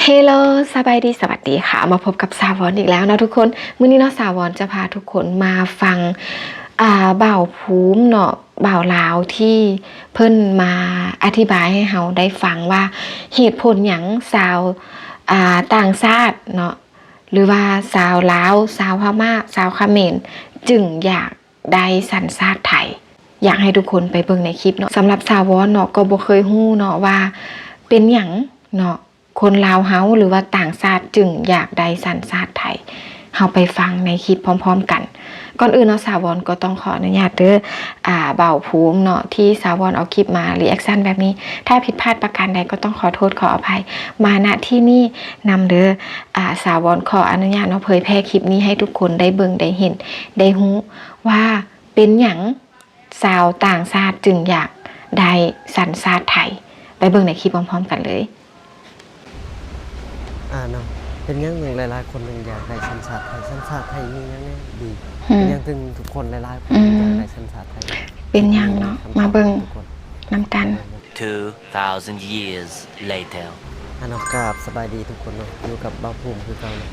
ເຮໂລ ສະບາຍດີ ສະຫວັດດີຄ່ະ ມາພົບກັບສາວອນອີກແລ້ວເນາະທຸກຄົນ. ມື້ນີ້ເນາະ ສາວອນຈະພາທຸກຄົນມາຟັງ ອ່າ ບ່າວພູມເນາະ ບ່າວລາວທີ່ເພິ່ນມາອະທິບາຍໃຫ້ເຮົາໄດ້ຟັງວ່າ ເຫດຜົນຫຍັງຊາວ ອ່າ ຕ່າງຊາດເນາະ ຫຼືວ່າຊາວລາວ, ຊາວພະມ້າ, ຊາວຂະເໝນ ຈຶ່ງຢາກ ໄດ້ສັນຊາດໄທ. ຢາກໃຫ້ທຸກຄົນໄປເບິ່ງໃນຄລິບເນາະ. ສຳລັບສາວອນເນາະ ກໍບໍ່ເຄີຍຮູ້ເນາະວ່າເປັນຫຍັງເນາະ ຄົນລາວເຮົາ ຫຼືວ່າຕ່າງຊາດຈຶ່ງຢາກໄດ້ສັນຊາດໄທ. ເຮົາໄປຟັງໃນຄລິບພ້ອມໆກັນ. ກ່ອນອື່ນເນາະ ສາວອນກໍຕ້ອງຂໍອະນຸຍາດເດີ ອ່າ ບ່າວພູມເນາະ ທີ່ສາວອນເອົາຄລິບມາຣີແອັກຊັນແບບນີ້. ຖ້າຜິດພາດປະການໃດກໍຕ້ອງຂໍໂທດຂໍອະໄພມາ ນະ ທີ່ນີ້ນຳເດີ. ອ່າ ສາວອນຂໍອະນຸຍາດເນາະ ເຜີຍແຜ່ຄລິບນີ້ໃຫ້ທຸກຄົນໄດ້ເບິ່ງ ໄດ້ເຫັນ ໄດ້ຮູ້ວ່າເປັນຫຍັງຊາວຕ່າງຊາດຈຶ່ງຢາກໄດ້ສັນຊາດໄທ. ໄປເບິ່ງໃນຄລິບພ້ອມໆກັນເລີຍ. ອ່າ ເນາະ ເປັນຫຍັງຫຶ່ງຫຼາຍໆຄົນຈຶ່ງຢາກໄດ້ສັນຊາດໄທ? ສັນຊາດໄທມີຫຍັງແດ່ດີ? ເປັນຫຍັງເຖິງທຸກຄົນຫຼາຍໆຄົນຈຶ່ງຢາກໄດ້ສັນຊາດໄທ? ເປັນຫຍັງເນາະ? ມາເບິ່ງນຳກັນ. Two thousand years later. ອ່າ ເນາະ ກາບສະບາຍດີທຸກຄົນເນາະ ຢູ່ກັບບ່າວພູມຄືເກົ່າເນາະ.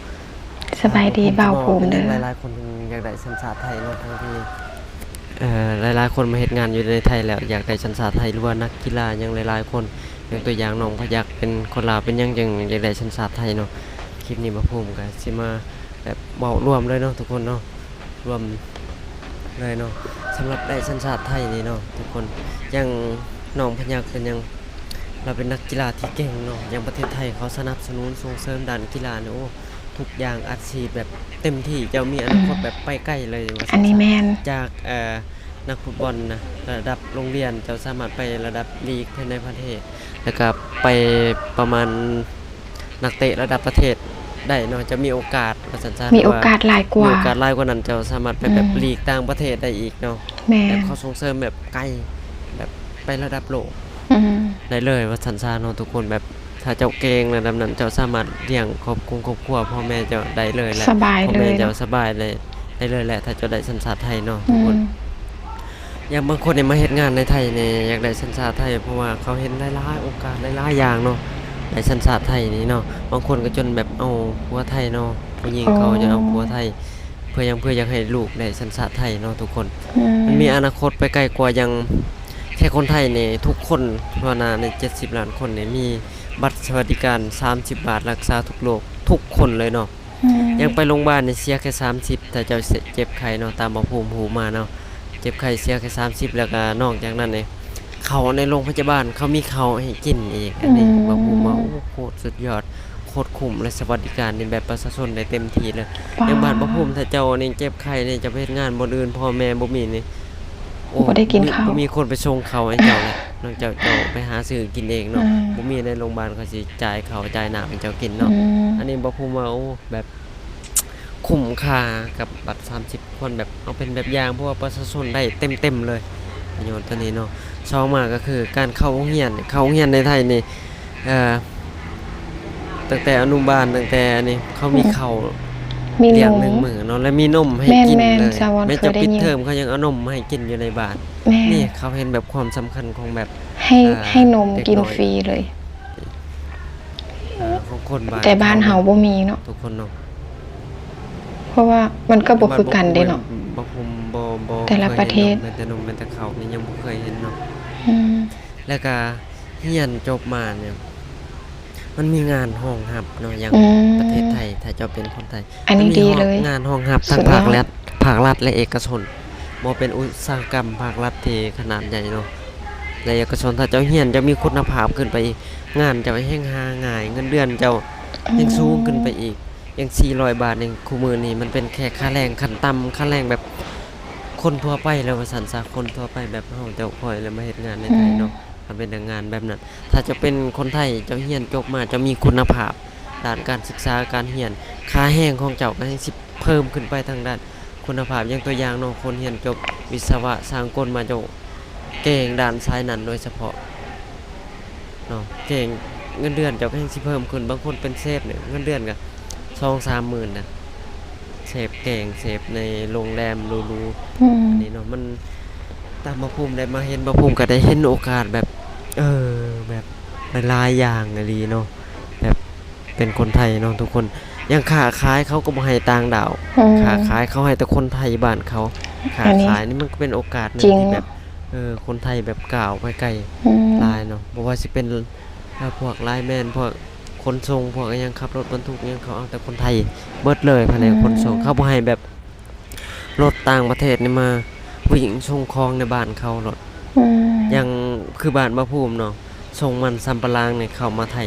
ສະບາຍດີບ່າວພູມເດີ. ຫຼາຍໆຄົນຢາກໄດ້ສັນຊາດໄທເນາະ ທັງທີ່ ເອີ ຫຼາຍໆຄົນມາເຮັດງານຢູ່ໃນໄທແລ້ວ ຢາກໄດ້ສັນຊາດໄທ ຫຼືວ່ານັກກິລາຫຍັງຫຼາຍໆຄົນ. ຍົກຕົວຢ່າງ ນ້ອງພະຍັກ ເປັນຄົນລາວ ເປັນຫຍັງຈຶ່ງຢາກໄດ້ສັນຊາດໄທເນາະ? ຄລິບນີ້ບ່າວພູມກໍຊິມາແບບເວົ້າລວມເລີຍເນາະທຸກຄົນເນາະ. ລວມເລີຍເນາະ ສຳລັບໄດ້ສັນຊາດໄທນີ້ເນາະທຸກຄົນ. ຢ່າງນ້ອງພະຍັກເປັນຫຍັງ ລາວເປັນນັກກິລາທີ່ເກັ່ງເນາະ. ຢ່າງປະເທດໄທເຂົາສະໜັບສະໜູນສົ່ງເສີມດ້ານກິລານີ້ ໂອ້ ທຸກຢ່າງ ອັດສີດແບບເຕັມທີ່ ເຈົ້າມີອະນາຄົດແບບໄປໄກເລີຍວ່າຊັ້ນ. ອັນນີ້ແມ່ນ ຈາກ ເອີ ນັກຟຸດບອນນະ ລະດັບໂຮງຮຽນ ເຈົ້າສາມາດໄປລະດັບລີກພາຍໃນປະເທດ ແລ້ວກໍໄປປະມານ ນັກເຕະລະດັບປະເທດໄດ້ເນາະ ຈະມີໂອກາດວ່າຊັ້ນຊະ ມີໂອກາດຫຼາຍກວ່າ ມີໂອກາດຫຼາຍກວ່ານັ້ນ ເຈົ້າສາມາດໄປແບບ ອືມ ລີກຕ່າງປະເທດໄດ້ອີກເນາະ. ແມ່ນ ແບບເຂົາສົ່ງເສີມແບບໄກ ແບບໄປລະດັບໂລກ ອືມ ໄດ້ເລີຍວ່າຊັ້ນຊະເນາະທຸກຄົນ. ແບບຖ້າເຈົ້າເກັ່ງລະດັບນັ້ນ ເຈົ້າສາມາດລ້ຽງຄອບຄົວ ຄອບຄົວພໍ່ແມ່ເຈົ້າໄດ້ເລີຍແຫຼະ ສະບາຍເລີຍ ພໍ່ແມ່ເຈົ້າສະບາຍໄດ້ ໄດ້ເລີຍແຫຼະ ຖ້າເຈົ້າໄດ້ສັນຊາດໄທເນາະ ອືມ ທຸກຄົນ. ຢ່າງບາງຄົນນີ້ມາເຮັດງານໃນໄທນີ້ ຢາກໄດ້ສັນຊາດໄທ ເພາະວ່າເຂົາເຫັນຫຼາຍໆໂອກາດ ຫຼາຍໆຢ່າງເນາະ ໄດ້ສັນຊາດໄທນີ້ເນາະ. ບາງຄົນກໍຈົນແບບເອົາຜົວໄທເນາະ ຜູ້ຍິງເຂົາຈະເອົາຜົວໄທ ອໍ ເພື່ອຫຍັງ? ເພື່ອຢາກໃຫ້ລູກໄດ້ສັນຊາດໄທເນາະທຸກຄົນ ອືມ ມັນມີອະນາຄົດໄປໄກກວ່າ. ຢ່າງແຕ່ຄົນໄທນີ້ທຸກຄົນ ທົ່ວໜ້າໃນເຈັດສິບລ້ານຄົນນີ້ ມີບັດສະຫວັດດີການສາມສິບບາດ ຮັກສາທຸກໂລກທຸກຄົນເລີຍເນາະ. ອືມ ຢ່າງໄປໂຮງບານນີ້ເສຍແຄ່ສາມສິບ ຖ້າເຈົ້າເຈັບໄຂ້ເນາະ ຕາມບ່າວພູມຮູ້ມາເນາະ ເຈັບໄຂ້ເສຍແຄ່ສາມສິບ. ແລ້ວກໍນອກຈາກນັ້ນນີ້ ເຂົ້າໃນໂຮງພະຍາບານເຂົາມີເຂົ້າໃຫ້ກິນອີກ. ອັນນີ້ ອືມ ບ່າວພູມວ່າ ໂອ້ ໂຄດສຸດຍອດ ໂຄດຄຸ້ມ ແລະ ສະຫວັດດີການນີ້ແບບປະຊາຊົນໄດ້ເຕັມທີ່ເລີຍ. ປາດ ຢ່າງບ້ານບ່າວພູມ ຖ້າເຈົ້ານີ້ເຈັບໄຂ້ນີ້ ເຈົ້າໄປເຮັດງານບ່ອນອື່ນ ພໍ່ແມ່ບໍ່ມີນີ້ ໂອ້ ບໍ່ໄດ້ກິນເຂົ້າ ບໍ່ມີຄົນໄປສົ່ງເຂົ້າໃຫ້ເຈົ້າເລີຍ ນອກຈາກເຈົ້າໄປຫາຊື້ກິນເອງເນາະ. ອືມ ບໍ່ມີໃນໂຮງບານເຂົາຊິຈ່າຍເຂົ້າຈ່າຍນ້ຳໃຫ້ເຈົ້າກິນເນາະ. ອືມ ອັນນີ້ບ່າວພູມວ່າ ໂອ້ ແບບ ຄຸ້ມຄ່າກັບບັດສາມສິບຄົນ ແບບເອົາເປັນແບບຢ່າງ ເພາະວ່າປະຊາຊົນໄດ້ເຕັມໆເລີຍ ປະໂຫຍດຕົວນີ້ເນາະ. ສອງມາກໍຄືການເຂົ້າໂຮງຮຽນ ເຂົ້າໂຮງຮຽນໃນໄທນີ້ ເອີ ຕັ້ງແຕ່ອະນຸບານ ຕັ້ງແຕ່ອັນນີ້ ເຂົາມີເຂົ້າ ອືມ ມີນົມ ລ້ຽງໜຶ່ງມື້ເນາະ ແລະ ມີນົມໃຫ້ກິນເລີຍ. ແມ່ນໆ ສາວອນ ແມ່ນເຈົ້າ ເຄີຍໄດ້ຍິນ ປິດເທີມ ເຂົາຍັງເອົານົມມາໃຫ້ກິນຢູ່ໃນບ້ານ. ແມ່ນ ນີ້ເຂົາເຫັນແບບຄວາມສຳຄັນຂອງແບບ ໃຫ້ ເອີ ໃຫ້ນົມກິນຟຣີເລີຍ. ເອີ ຂອງຄົນບ້ານ ແຕ່ບ້ານເຮົາບໍ່ມີເນາະ ທຸກຄົນເນາະ ເພາະວ່າມັນກໍບໍ່ຄືກັນເດ້ເນາະ ບໍ່ ບໍ່ ບໍ່ ບໍ່ ແຕ່ລະປະເທດ ແມ່ນແຕ່ນົມ ແມ່ນແຕ່ເຂົ້ານີ້ຍັງບໍ່ເຄີຍເຫັນເນາະ. ອືມ ແລ້ວກະຮຽນຈົບມານີ້ ມັນມີງານຮອງຮັບເນາະ ຢ່າງ ອືມ ປະເທດໄທ ຖ້າເຈົ້າເປັນຄົນໄທ ອັນນີ້ດີເລີຍ ມັນມີຮອງ ງານຮອງຮັບທັງພາກລັດ ພາກລັດ ແລະ ເອກະຊົນ ບໍ່ເປັນອຸດສາຫະກຳພາກລັດທີ່ຂະໜາດໃຫຍ່ເນາະ ແລະ ເອກະຊົນ. ຖ້າເຈົ້າຮຽນ ເຈົ້າມີຄຸນນະພາບຂຶ້ນໄປອີກ ງານເຈົ້າແຮ່ງຫາງ່າຍ ເງິນເດືອນເຈົ້າ ອືມ ແຮ່ງສູງຂຶ້ນໄປອີກ. ຢ່າງສີ່ຮ້ອຍບາດນີ້ ຄູ່ມື້ນີ້ມັນເປັນແຄ່ຄ່າແຮງຂັ້ນຕ່ຳ ຄ່າແຮງແບບຄົນທົ່ວໄປແລ້ວວ່າຊັ້ນຊະ ຄົນທົ່ວໄປແບບເຮົາເຈົ້າຂ້ອຍແລ້ວມາເຮັດງານໃນໄທເນາະ. ອືມ ຄັນເປັນແຮງງານແບບນັ້ນ ຖ້າເຈົ້າເປັນຄົນໄທ ເຈົ້າຮຽນຈົບມາ ເຈົ້າມີຄຸນນະພາບດ້ານການສຶກສາ ການຮຽນ ຄ່າແຮງຂອງເຈົ້າກໍແຮ່ງຊິເພີ່ມຂຶ້ນໄປທາງດ້ານຄຸນນະພາບ. ຢ່າງຕົວຢ່າງເນາະ ຄົນຮຽນຈົບວິສະວະຊ່າງກົນມາ ເຈົ້າ ເກັ່ງດ້ານສາຍນັ້ນໂດຍສະເພາະເນາະ ເກັ່ງ ເງິນເດືອນເຈົ້າກໍແຮ່ງຊິເພີ່ມຂຶ້ນ. ບາງຄົນເປັນເຊຟນີ້ ເງິນເດືອນກໍສອງສາມໝື່ນນະ ເຊຟເກັ່ງ ເຊຟໃນໂຮງແຮມຫຼູໆ. ອືມ ອັນນີ້ເນາະ ມັນ ຕາມບ່າວພູມໄດ້ມາເຫັນ ບ່າວພູມກໍໄດ້ເຫັນໂອກາດແບບ ເອີ ແບບຫຼາຍໆຢ່າງອີ່ຫຼີເນາະ ແບບ ເປັນຄົນໄທເນາະທຸກຄົນ. ຢ່າງຄ້າຂາຍເຂົາກໍບໍ່ໃຫ້ຕ່າງດ້າວ ອືມ ຄ້າຂາຍເຂົາໃຫ້ແຕ່ຄົນໄທບ້ານເຂົາ. ຄ້າ ອັນນີ້ ຂາຍນີ້ມັນກໍເປັນໂອກາດໜຶ່ງ ຈິງ ທີ່ແບບ ເອີ ຄົນໄທແບບກ້າວໄປໄກ ອືມ ຫຼາຍເນາະ. ບໍ່ວ່າຊິເປັນ ເອີ ພວກລາຍແມນ ພວກຂົນສົ່ງ ພວກອີ່ຫຍັງ ຂັບລົດບັນທຸກຫຍັງ ເຂົາເອົາແຕ່ຄົນໄທເບິດເລີຍ ພະແນກຂົນສົ່ງ. ອືມ ເຂົາບໍ່ໃຫ້ແບບ ລົດຕ່າງປະເທດນີ້ມາວິ່ງສົ່ງຂອງໃນບ້ານເຂົາໂລດ. ອືມ ຢ່າງຄືບ້ານບ່າວພູມເນາະ ສົ່ງມັນສຳປະຫຼັງນີ້ເຂົ້າມາໄທ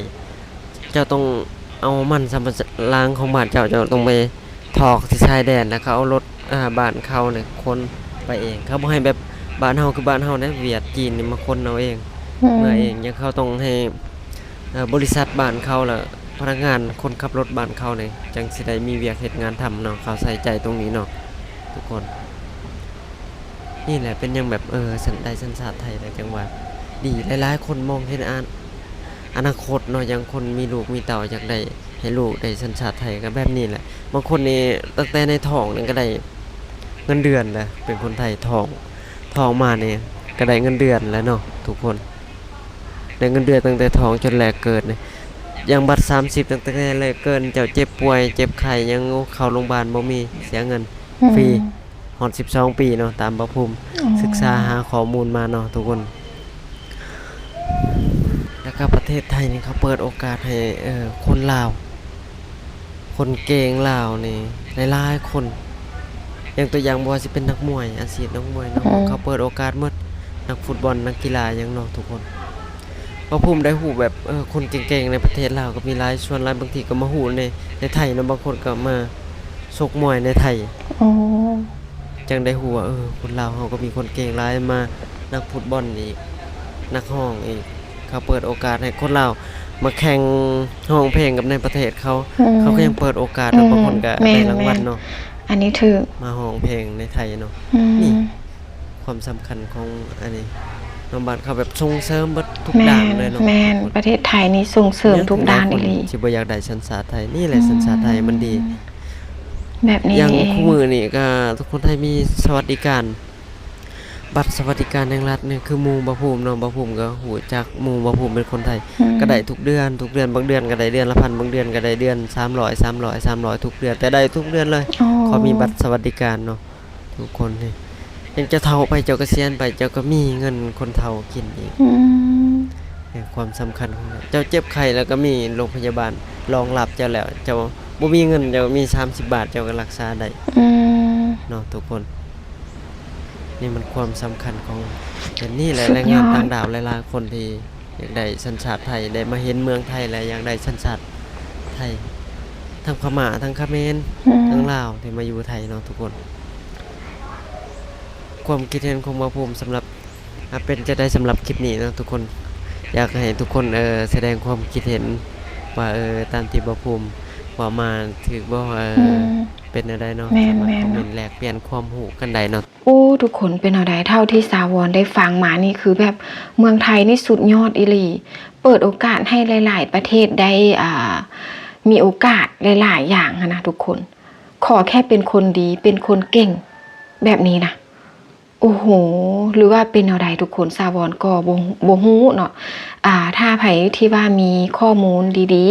ເຈົ້າຕ້ອງເອົາມັນສຳປະຫຼັງຂອງບ້ານເຈົ້າ ເຈົ້າຕ້ອງໄປຖອກທີ່ຊາຍແດນ ແລ້ວເຂົາເອົາລົດ ອາ ບ້ານເຂົານີ້ຂົນໄປເອງ. ເຂົາບໍ່ໃຫ້ແບບບ້ານເຮົາ ຄືບ້ານເຮົາເດ້ ຫວຽດ ຈີນນີ້ມາຂົນເອົາເອງ ອືມ ເມືອເອງ. ຢ່າງເຂົາຕ້ອງໃຫ້ ເອີ ບໍລິສັດບ້ານເຂົາ ແລະ ພະນັກງານຄົນຂັບລົດບ້ານເຂົານີ້ ຈັ່ງຊິໄດ້ມີວຽກເຮັດງານທຳເນາະ. ເຂົາໃສ່ໃຈຕົງນີ້ເນາະທຸກຄົນ. ນີ້ແຫຼະເປັນຫຍັງແບບ ເອີ ສັນ ໄດ້ສັນຊາດໄທແລ້ວ ຈັ່ງວ່າດີ. ຫຼາຍໆຄົນມອງເຫັນອາ ອະນາຄົດເນາະ ຢ່າງຄົນມີລູກມີເຕົ້າ ຢາກໄດ້ ໃຫ້ລູກໄດ້ສັນຊາດໄທ ກໍແບບນີ້ແຫຼະ. ບາງຄົນນີ້ຕັ້ງແຕ່ໃນທ້ອງນີ້ກໍໄດ້ເງິນເດືອນແລ້ວ ເປັນຄົນໄທ ທ້ອງ ທ້ອງມານີ້ກໍໄດ້ເງິນເດືອນແລ້ວເນາະທຸກຄົນ. ໄດ້ເງິນເດືອນຕັ້ງແຕ່ທ້ອງຈົນແລກເກີດນີ້. ຢ່າງບັດສາມສິບ ຕັ້ງແຕ່ແລກເກີດ ເຈົ້າເຈັບປ່ວຍເຈັບໄຂ້ຫຍັງ ໂອ້ ເຂົ້າໂຮງບານບໍ່ມີ ເສຍເງິນ ອືມ ຟຣີ ຮອດສິບສອງປີເນາະ ຕາມບ່າວພູມ ອໍ ສຶກສາຫາຂໍ້ມູນມາເນາະທຸກຄົນ. ແລ້ວກໍປະເທດໄທນີ້ເຂົາເປີດໂອກາດໃຫ້ ເອີ ຄົນລາວ ຄົນເກັ່ງລາວນີ້ຫຼາຍໆຄົນ. ຢ່າງຕົວຢ່າງ ບໍ່ວ່າຊິເປັນນັກມວຍ ອາຊີບນັກມວຍເນາະ ອືມ ເຂົາເປີດໂອກາດໝົດ ນັກຟຸດບອນ ນັກກິລາຫຍັງເນາະທຸກຄົນ. ບ່າວພູມໄດ້ຮູ້ແບບ ເອີ ຄົນເກັ່ງໆໃນປະເທດລາວກໍມີຫຼາຍ ສ່ວນຫຼາຍບາງທີກໍມາຮູ້ໃນ ໃນໄທເນາະ ບາງຄົນກໍມາຊົກມວຍໃນໄທ. ອໍ ຈັ່ງໄດ້ຮູ້ວ່າ ເອີ ຄົນລາວເຮົາກໍມີຄົນເກັ່ງຫຼາຍ ມານັກຟຸດບອນອີກ ນັກຮ້ອງອີກ. ເຂົາເປີດໂອກາດໃຫ້ຄົນລາວມາແຂ່ງຮ້ອງເພງກັບໃນປະເທດເຂົາ ອືມ ເຂົາກໍຍັງເປີດໂອກາດ ອືມ ບາງຄົນກໍ ແມ່ນ ໄດ້ລາງວັນເນາະ ແມ່ນ ອັນນີ້ຖືກ ມາຮ້ອງເພງໃນໄທເນາະ. ອືມ ນີ້ຄວາມສຳຄັນຂອງອັນນີ້ເນາະ ບ້ານເຂົາແບບສົ່ງເສີມເບິດທຸກດ້ານເລີຍເນາະ. ແມ່ນ ປະເທດໄທນີ້ສົ່ງເສີມທຸກດ້ານອີ່ຫຼີ ຊິບໍ່ຢາກໄດ້ສັນຊາດໄທ. ນີ້ແຫຼະ ອືມ ສັນຊາດໄທມັນດີ ແບບນີ້ ຢ່າງ ເອງ ຄູ່ມື້ນີ້ກໍຄົນໄທມີສະຫວັດດີການ ບັດສະຫວັດດີການແຫ່ງລັດນີ້ ຄືໝູ່ບ່າວພູມເນາະ ບ່າວພູມກໍຮູ້ຈັກໝູ່ບ່າວພູມເປັນຄົນໄທ ອືມ ກໍໄດ້ທຸກເດືອນ ທຸກເດືອນ ບາງເດືອນກໍໄດ້ເດືອນລະພັນ ບາງເດືອນກໍໄດ້ເດືອນສາມຮ້ອຍ ສາມຮ້ອຍ ສາມຮ້ອຍ ທຸກເດືອນ ແຕ່ໄດ້ທຸກເດືອນເລີຍ. ອໍ ເຂົາມີບັດສະຫວັດດີການເນາະທຸກຄົນນີ້. ຍັງເຈົ້າເຖົ້າໄປ ເຈົ້າກະສຽນໄປ ເຈົ້າກໍມີເງິນຄົນເຖົ້າກິນອີກ. ອືມ ແມ່ນຄວາມສຳຄັນຂອງເຈົ້າ ເຈົ້າເຈັບໄຂ້ແລ້ວກໍມີໂຮງພະຍາບານລອງຮັບເຈົ້າແລ້ວ ເຈົ້າບໍ່ມີເງິນ ເຈົ້າມີສາມສິບບາດ ເຈົ້າກໍລັກສາໄດ້. ອືມ ເນາະທຸກຄົນ. ນີ້ມັນຄວາມສຳຄັນຂອງ ເຫັນນີ້ແຫຼະ ສຸດຍອດ ແຮງງານຕ່າງດ້າວຫຼາຍໆຄົນທີ່ຢາກໄດ້ສັນຊາດໄທ ໄດ້ມາເຫັນເມືອງໄທແລ້ວຢາກໄດ້ສັນຊາດໄທ ທັງພະມ້າ ທັງຂະເໝນ ອືມ ທັງລາວທີ່ມາຢູ່ໄທເນາະທຸກຄົນ. ຄວາມຄິດເຫັນຂອງບ່າວພູມສຳລັບ ອາ ເປັນຈັ່ງໃດສຳລັບຄລິບນີ້ເນາະທຸກຄົນ? ຢາກໃຫ້ທຸກຄົນ ເອີ ສະແດງຄວາມຄິດເຫັນວ່າ ເອີ ຕາມທີ່ບ່າວພູມເວົ້າມາຖືກບໍ່? ເອີ ອືມ ເປັນແນວໃດເນາະ? ແມ່ນ ສາມາດ ແມ່ນ ຄອມເມັນແລກປ່ຽນຄວາມຮູ້ກັນໄດ້ເນາະ. ໂອ້ ທຸກຄົນເປັນແນວໃດ? ເທົ່າທີ່ສາວອນໄດ້ຟັງມານີ້ ຄືແບບເມືອງໄທນີ້ສຸດຍອດອີ່ຫຼີ ເປີດໂອກາດໃຫ້ຫຼາຍໆປະເທດໄດ້ ອ່າ ມີໂອກາດຫຼາຍໆຢ່າງຫັ້ນນະທຸກຄົນ. ຂໍແຄ່ເປັນຄົນດີ ເປັນຄົນເກັ່ງແບບນີ້ນະ. ໂອ້ໂຫ ຫຼືວ່າເປັນແນວໃດທຸກຄົນ? ສາວອນກໍບໍ່ ບໍ່ຮູ້ເນາະ. ອ່າ ຖ້າໃຜທີ່ວ່າມີຂໍ້ມູນດີ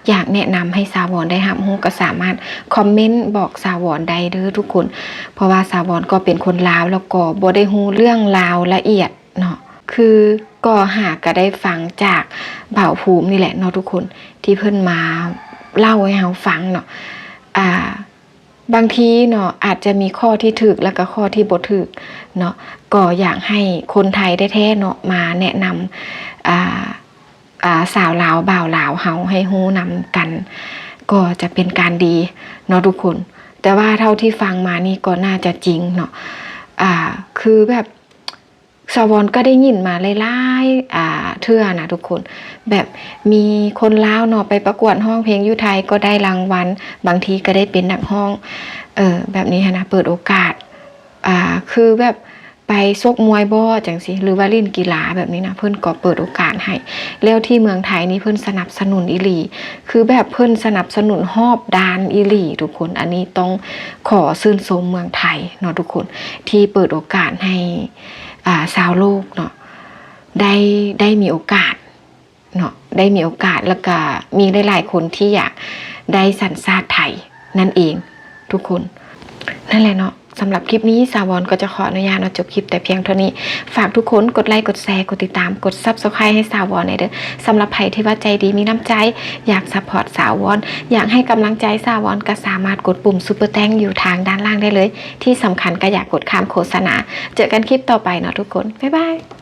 ໆ ຢາກແນະນຳໃຫ້ສາວອນໄດ້ຮັບຮູ້ ກໍສາມາດຄອມເມັນບອກສາວອນໄດ້ເດີທຸກຄົນ. ເພາະວ່າສາວອນກໍເປັນຄົນລາວ ແລ້ວກໍບໍ່ໄດ້ຮູ້ເລື່ອງລາວລະອຽດເນາະ. ຄືກໍຫາກະໄດ້ຟັງຈາກບ່າວພູມນີ້ແຫຼະເນາະທຸກຄົນ ທີ່ເພິ່ນມາເລົ່າໃຫ້ເຮົາຟັງເນາະ. ອ່າ ບາງທີເນາະ ອາດຈະມີຂໍ້ທີ່ຖືກ ແລ້ວກໍຂໍ້ທີ່ບໍ່ຖືກເນາະ. ກໍຢາກໃຫ້ຄົນໄທແທ້ໆເນາະ ມາແນະນຳ ອ່າ ອ່າ ສາວລາວ ບ່າວລາວເຮົາໃຫ້ຮູ້ນຳກັນ ກໍຈະເປັນການດີເນາະທຸກຄົນ. ແຕ່ວ່າເທົ່າທີ່ຟັງມານີ້ກໍໜ້າຈະຈິງເນາະ. ອ່າ ຄືແບບ ສາວອນກໍໄດ້ຍິນມາຫຼາຍໆ ອ່າ ເທື່ອນະທຸກຄົນ ແບບມີຄົນລາວເນາະ ໄປປະກວດຮ້ອງເພງຢູ່ໄທກໍໄດ້ລາງວັນ ບາງທີກໍໄດ້ເປັນນັກຮ້ອງ ເອີ ແບບນີ້ຫັ້ນນະ ເປີດໂອກາດ ອ່າ ຄືແບບໄປຊົກມວຍບໍ ຈັ່ງຊີ້ ຫຼືວ່າຫຼິ້ນກິລາແບບນີ້ນະ ເພິ່ນກໍເປີດໂອກາດໃຫ້. ແລ້ວທີ່ເມືອງໄທນີ້ເພິ່ນສະໜັບສະໜູນອີ່ຫຼີ ຄືແບບເພິ່ນສະໜັບສະໜູນຮອບດ້ານອີ່ຫຼີທຸກຄົນ. ອັນນີ້ຕ້ອງຂໍຊື່ນຊົມເມືອງໄທເນາະທຸກຄົນ ທີ່ເປີດໂອກາດໃຫ້ ອ່າ ຊາວໂລກເນາະ ໄດ້ ໄດ້ມີໂອກາດ ເນາະ ໄດ້ມີໂອກາດ ແລ້ວກະມີຫຼາຍໆຄົນທີ່ຢາກໄດ້ສັນຊາດໄທນັ້ນເອງທຸກຄົນ. ນັ້ນແຫຼະເນາະ ສຳລັບຄລິບນີ້ ສາວອນກໍຈະຂໍອະນຸຍາດເນາະ ຈົບຄລິບແຕ່ພຽງເທົ່ານີ້. ຝາກທຸກຄົນກົດໄລ ກົດແຊ ກົດຕິດຕາມ ກົດ Subscribe ໃຫ້ສາວອນແດ່ເດີ. ສຳລັບໃຜທີ່ວ່າໃຈດີມີນ້ຳໃຈ ຢາກ support ສາວອນ ຢາກໃຫ້ກຳລັງໃຈສາວອນ ກໍສາມາດກົດປຸ່ມ Super Thanks ຢູ່ທາງດ້ານລ່າງໄດ້ເລີຍ. ທີ່ສຳຄັນກໍຢ່າກົດຂ້າມໂຄສະນາ. ເຈີກັນຄລິບຕໍ່ໄປເນາະທຸກຄົນ. ບາຍບາຍ.